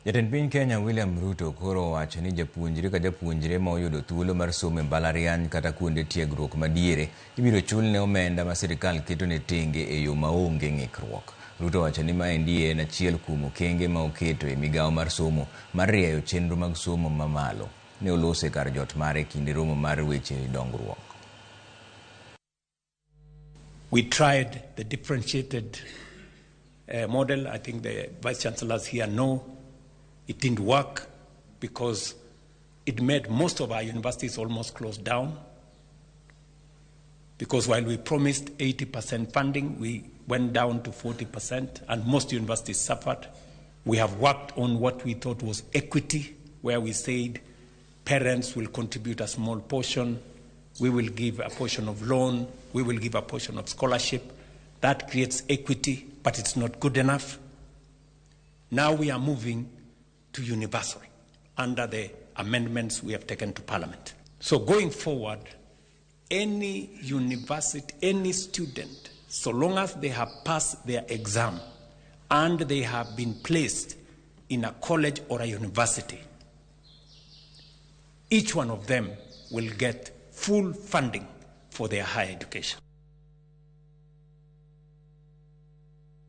Jatend piny Kenya William Ruto koro owacho ni japuonjre ka japuonjre ma oyudo thuolo mar somo e mbalariany kata kuonde tiegruok madiere ibiro chulne omenda ma sirkal ketone tenge e yo maonge ng'ikruok. Ruto owacho ni maendi en achiel kuom okenge ma oketo e migawo mar somo mar rieyo chenro mag somo mamalo. Ne olose kar jot mare e kinde romo mar weche dongruok. We tried the differentiated model. I think the vice chancellors here know it didn't work because it made most of our universities almost close down. Because while we promised 80% funding, we went down to 40%, and most universities suffered. We have worked on what we thought was equity, where we said parents will contribute a small portion, we will give a portion of loan, we will give a portion of scholarship. That creates equity, but it's not good enough. Now we are moving to universal under the amendments we have taken to Parliament. So going forward, any university, any student, so long as they have passed their exam and they have been placed in a college or a university, each one of them will get full funding for their higher education.